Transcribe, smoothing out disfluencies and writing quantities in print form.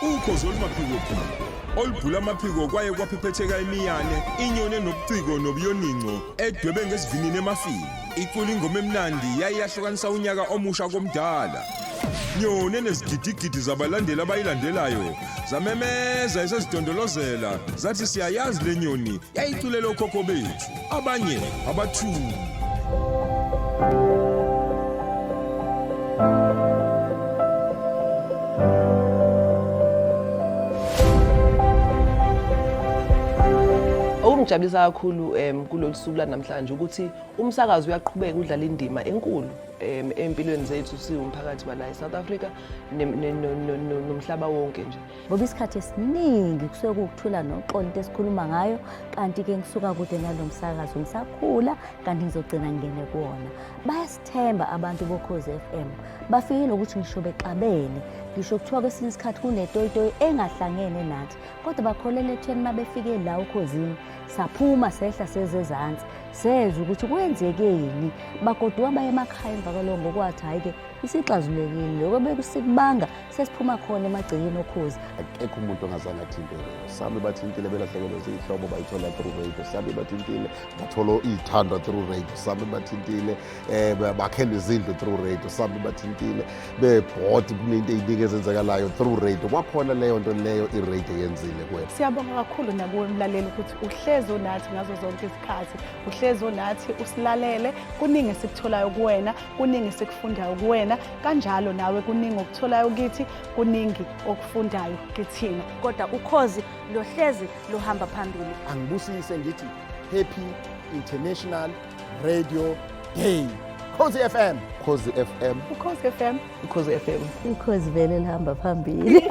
Ukhozi olumaphikophiko olubhula amaphiko kwaye kwaphephetheka imiyane, inyoni enobuciko nobuyoninco edwebe ngesivinini emafini. Icula ingoma emnandi yaye yahlukanisa unyaka omusha komdala. Nyoni enezigidigidi zabalandeli abayilandelayo zamemeza isezidondolozela zathi siyayazi le nyoni yayiculela okhokho bethu abanye abathuki. Okungijabulisa kakhulu kulolu suku lanamhlanje ukuthi umsakazo uyaqhubeka udlala indima enkulu empilweni zethu siwumphakathi wala eSouth Africa nomhlaba wonke nje. Ngoba isikhathi esiningi kusuke kuwukuthula noxolo into esikhuluma ngayo, kanti-ke ngisuka kude nalo msakazo ngisakhula, kanti ngizogcina ngingene kuwona. Bayasithemba abantu boKhozi FM, bafikile ukuthi ngisho bexabene, ngisho kuthiwa kwesinye isikhathi kunetoyitoyi engahlangene nathi, kodwa bakholelwa ekutheni uma befike la oKhozini saphuma sehla sezezansi, sezwa ukuthi kwenzekeni, bagoduka baye emakhaya emva kwaloko ngokwathi hhayi-ke isixazulekile lokho bekusikubanga sesiphuma khona emagcekeni okhozi. Akekho umuntu ongazange athinte radio. Sami bathintile belahlekelwe ziyihlobo bayithola through radio. Sami bathintile bathola iy'thandwa through radio. Sami bathintile um bakhelwe izindlu through radio. Sami bathintile bebhodi kunento ey'ningi ezenzekalayo through radio. Kwakhona leyo nto leyo i-radio yenzile kuwena. Siyabonga kakhulu nakuwe mlaleli ukuthi uhlezi unathi ngazo zonke izikhathi, uhlezi unathi usilalele, kuningi esikutholayo kuwena, kuningi esikufundayo kuwena, kanjalo nawe kuningi okutholayo kithi, kuningi okufundayo kithina. Kodwa ukhozi lohlezi luhamba phambili. Angibusise ngithi Happy International Radio Day. Khozi FM. Khozi FM. Ukhozi FM. Ukhozi FM. Ukhozi vele lihamba phambili.